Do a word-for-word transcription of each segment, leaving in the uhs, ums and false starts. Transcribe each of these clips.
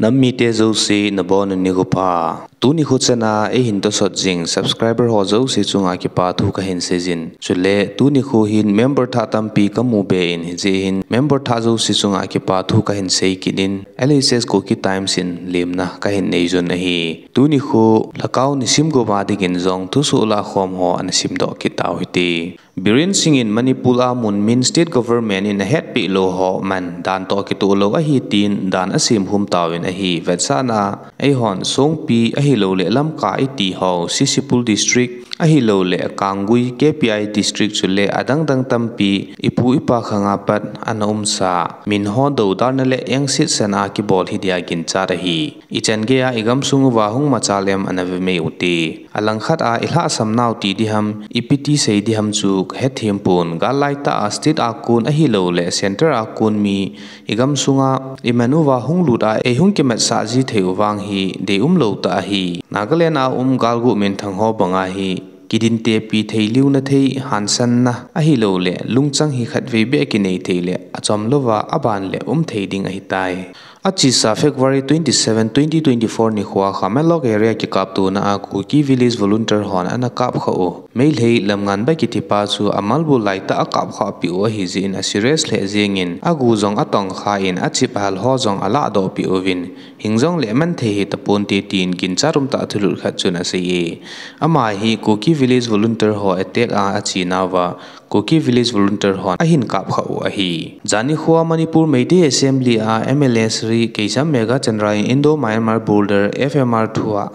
Nam mite jouse nabonun nikho pha. Tuni kho chana eihin tosot jing subscriber ho jouse chunga kipa thu kahin seijin. Chule tuni kho hin member thah tampi kamu be in, hijeh hin member thah jouse chunga kipa thu kahin sei kit in, L H S Kuki Times in lemna kahin neijun ahi. Tuni kho Lhakao nisim gup a dingin jong thusoh lahkhom ho ana simdoh kit tau hite. Biren Singh in Manipur a mun min state government in ahetpeh lou ho man dan toh kitoh lou ahi tin dan asem khum tauvin ahi. Vetsahna a eihon Songpi ahilouleh Lamka iti ho, C C Pur district ahilouleh Kangui K P I district chule adang dang tampi ipu ipa khanga pat ana umsa min ho doudarna le engset san a kibol hi dia ginchat ahi. Ichan geiya igamsung uva hung machal em ana vemei ute. Alangkhat a ilhahsam nau ti diham, ipi ti sei diham chu kahethem pon. Gal laitah a state a kon ahilouleh centre a kon mi igamsunga iman uva hung lut a eihung kimatsah ji thei u vang hi deium lou tah ahi. Nagaland a um galgu minthang ho banga hi kidintepi thei liuna thei hansanna ahilouleh lungchang hi khatvei beh kinei thei le achom louva aban le um thei ding ahitai. Achesa February twenty seven, twenty twenty four nikhoa Khamelok area kikaptona a Kuki Village Volunteer hon ana kapkhah u Meitei Lamnganbai kitipa chu amalbu laitah akapkhah peh u ahijeh in aserious lheh jengin agu jong atongkha in achip hal ho jong alahdoh peh uvin, hing jongle manthei hitaponte tin ginchat umtah thulut khat chun aseiye. Ama hi Kuki Village Volunteer ho attack a achenauva Kuki Village Volunteer hon ahin kapkhah u ahi. Jani nikhoa Manipur Meitei Assembly a M L A Shri Keisham Meghachandra in Indo-Myanmar Border, F M R thua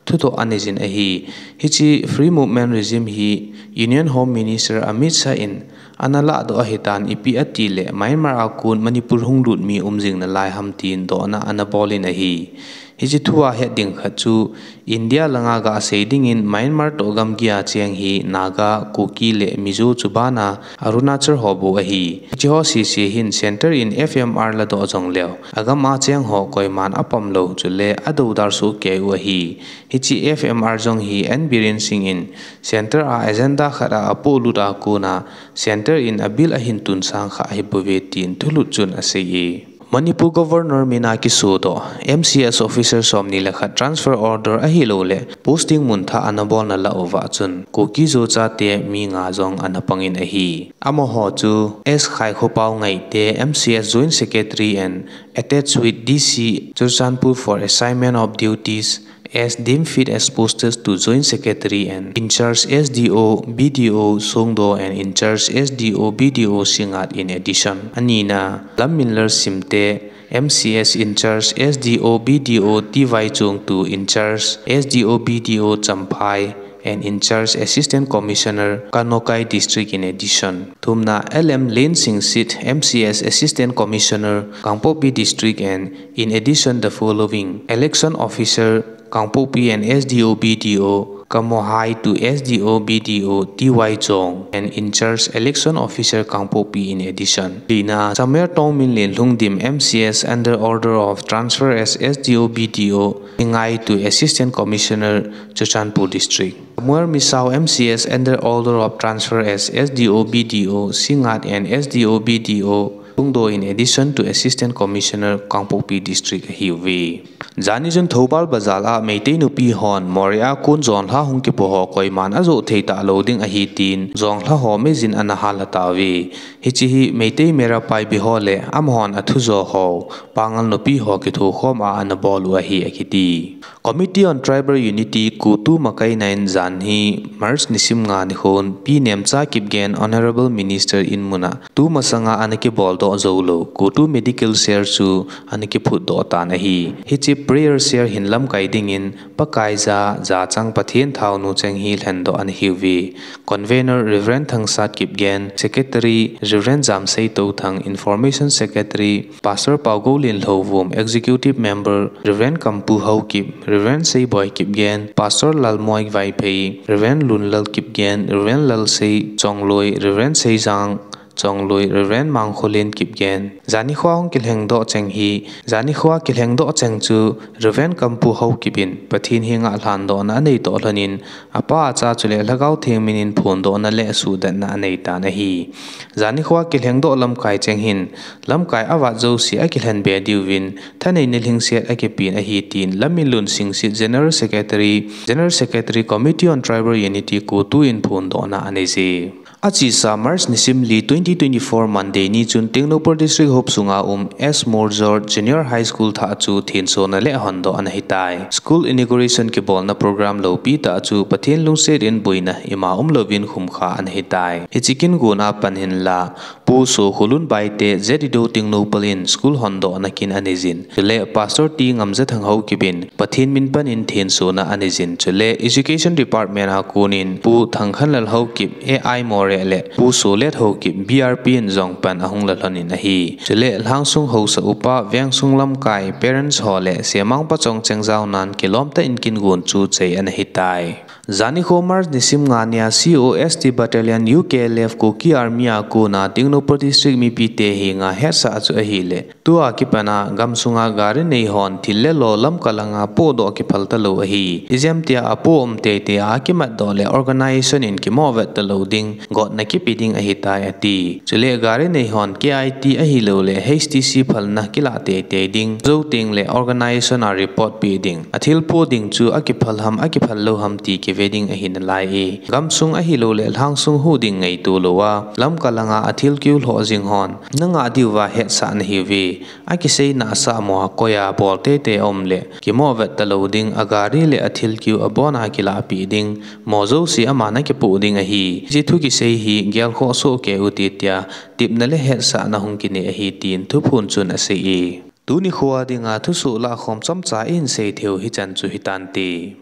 thudoh aneijin ahi. Hiche Free Movement Regime hi Union Home Minister Amit Shah in ana lahdoh ahitan, ipi atile Myanmar a kon Manipur hung lut mi umjing nalai ham tin dohna ana bolin ahi. Hiche thua het ding khat chu India langa gasei dingin Myanmar toh gamgi a cheng hi Naga, Kuki le Mizo chubana Arunachal ho bou ahi. Hiche ho sese hin centre in F M R ladoh jongleu agam a cheng ho koiman apom lou chule adoudar sohkei u ahi. Hiche F M R jong hi N Biren Singh in centre a agenda khat a apohlut a kona centre in abill ahin tunsang kha ahibouve tin thulut chun aseiye. Manipur Governor mina kisodoh M C S officer somni le khat transfer order ahilouleh posting mun thah ana bolna lah uva chun Kuki-Zo chate mi nga jong ana pangin ahi. Amaho chu S Khaikhopao Ngaihte, M C S Joint Secretary and attached with D C Churachandpur for assignment of duties as deemed fit as posted to Joint Secretary and in charge S D O, B D O Songdo and in charge S D O, B D O Singngat in addition. Anina, Lamminlal Simte, M C S in charge S D O, B D O T Y Chong to in charge S D O, B D O Champhai and in charge Assistant Commissioner Kanokai District in addition. Thumna, L M Lensingsit, M C S Assistant Commissioner Kangpokpi District and in addition the following: Election Officer Kangpokpi and S D O B D O Kamohai to S D O B D O T Y Chong and in charge Election Officer Kangpokpi in addition. Lina, Samuel Tongminlen Lhungdim M C S under order of transfer as S D O B D O Singngat to Assistant Commissioner Churachandpur District. Samuel Misao M C S under order of transfer as S D O B D O Singngat and S D O B D O Songdo in addition to Assistant Commissioner Kangpokpi District ahiuve. Jani chun Thoubal Bazar a Meitei nupi hon Moreh a kon jonlha hung kipo ho koiman ajoh thei talou ding ahi tin jonlha ho meijin ana hal tauve. Hiche hi Meitei Meira Paibi ho le amahon athujo ho Pangal nupi ho kithokhom a ana bol u ahi akiti. Committee on Tribal Unity, CoTU makaina in janhi March nisim nga nikhon Pi Nemcha Kipgen Honourable Minister in muna tumasanga ana kiboldoh joulou CoTU Medical Share chu ana kiphutdoh tan ahi. Hiche prayer share hin lamkai dingin Pakai ja, jachang Pathen thaonu cheng hi lhendoh ana hiuve. Convener Reverend Thangsat Kipgen, Secretary Reverend Jamsei Touthang, Information Secretary Pastor Paugoulen Lhouvum, Executive Member Reverend Kampu Haokip, Reverend Seiboi Kipgen, Pastor Lalmoi Vaiphei, Reverend Lunlal Kipgen, Reverend Lalsei Chongloi, Reverend Seijang Chonglui Reverend Mangkholin Kipgen. Janikhoa hung kilhengdoh cheng hi, janikhoa kilhengdoh cheng chu Reverend Kampu Haokip in Pathen henga lhandohna anei toh lhonin, apa acha chule Lhagao Theng minin phondohna le suhdetna anei tan ahi. Janikhoa kilhengdoh lamkai cheng hin, lamkai avat jouse akilhen be diuvin, thaneina lhingset akipen ahi tin Lamminlun Singsit General Secretary, General Secretary Committee on Tribal Unity, CoTU in phondohna anei e. Achesa March nisim li, twenty twenty-four Monday ni chun Tengnoupal District hopsunga um S Murjor Junior High School thah chu thensona le hondoh ana hitai. School inauguration kibolna program loupi tah chu Pathen lungset in boina ima umlouvin khumkha ana hitai. Hiche kin gon a pan hinla, Pu Sokholun Baite, Z D O Tengnoupal in school hondohna kin anei jin. Chule Pastor T Ngamjathang Haokip in Pathen min panin thensona anei jin. Chule Education Department a konin Pu Thangkhanlal Haokip, A I Moreh le Pu Solet Haokip, B R P in jong pan ahung la lhonin ahi. Chule Lhangsung haosa upa, vengsung lamkai, parents ho le semang pachong chengjaonan kilomtah in kin gon chu chei ana hitai. Janikho March nisim nga nia C O S T Battalion U K L F Kuki Army a kona Tengnoupal District mipite henga hetsah chu ahile, tua kipana gamsunga gari neihon thil le lo Lamka langa pohdoh kiphal talou ahi. Ijemtia apoh um teitei a kimatdoh le organization in kimohvet talou ding gotna kipe ding ahitai ati. Chule gari neihon K I T ahilouleh H T C phalna kilah teitei ding, jou tengle organization a report peh ding. Athil poh ding chu akiphal ham akiphal lou ham ti kive ding ahi nalai e. Gamsung ahilouleh Lhangsung huhding ngaito louva, Lamka langa athil kiu lhoh jing hon nangah diuva hetsah nahiuve. Akisei nahsah mo a koiya bol teitei aumleh kimohvet talou ding, agari le athil kiu abona kilahpeh ding, mo jouse aman akipoh ding ahi. Hiche thu kisei hi gelkhoh sohkei ute tia tepna le hetsahna hung kinei ahi tin thuphon chun asei e. Tuni khoa dinga thusoh lahkhom chomcha ihin sei theiu hichan chu hitante.